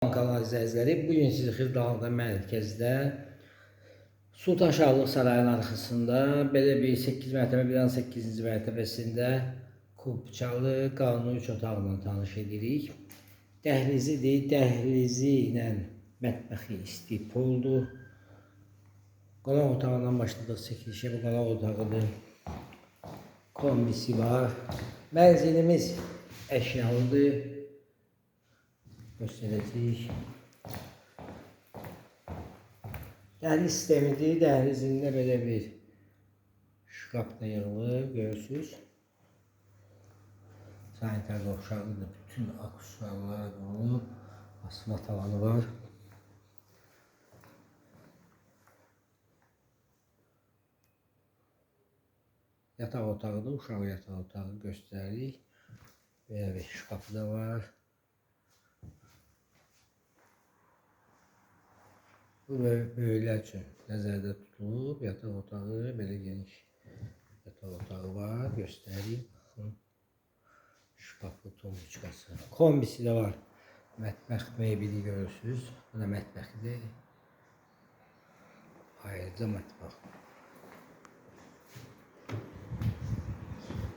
Kanal izləyiciləri, bu gün sizi Xırdalan'da mərkəzdə Sultan Şahlıq Sarayının arxasında belə bir 8 mərtəbə binanın 8-ci mərtəbəsində kubçalı qanuni 3 otaqla tanış edirik. Dəhlizidir, dəhlizi ilə mətbəxi istipoldur. Qonaq otağından başladıq çəkilişə, bu qonaq otağıdır. Kombisi var. Mənzilimiz əşyalıdır. Göstərəcəyik. Dəhliz sistemidir. Dəhlizində belə bir şkaf da yığılır, görürsünüz. Sanitar qovşağıdır. Bütün aksesuarlar qurulub. Asma tavanı var. Yataq otağıdır. Uşaq yataq otağı göstəririk. Belə bir şkafı da var. Bu böyüklər üçün nəzərdə tutulub. Yataq otağı, belə geniş yataq otağı var. Göstəreyim. Baxın. Şkafı, tumbuçkası. Kombisi də var. Mətbəx mebeli görürsünüz. Bu da mətbəxidir. Ayrıca mətbəx.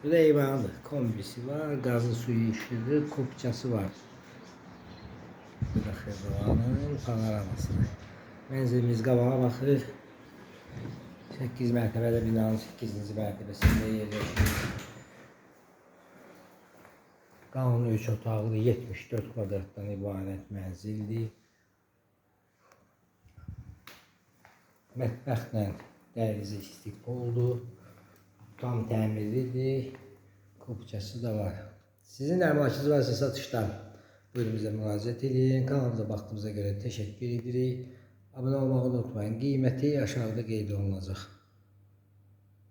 Bu da eyvanıdır. Kombisi var, qazı suyu işığı, kupçası var. Bu da Xırdalanın panoramasıdır. Mənzilimiz qabağa baxır. 8 mərtəbəli binanın 8-ci mərtəbəsində yerləşir. Qanuni 3 otaqlı 74 kvadratdan ibarət mənzildir. Mətbəxlə dəhlizi istipoldur. Tam təmirlidir. Kupçası da var. Sizin də əmlakınız varsa satışda buyurun bizə müraciət edin. Kanalımıza baxdığınıza görə təşəkkür edirik. Abunə olmağı unutmayın. Qiyməti aşağıda qeyd olunacaq.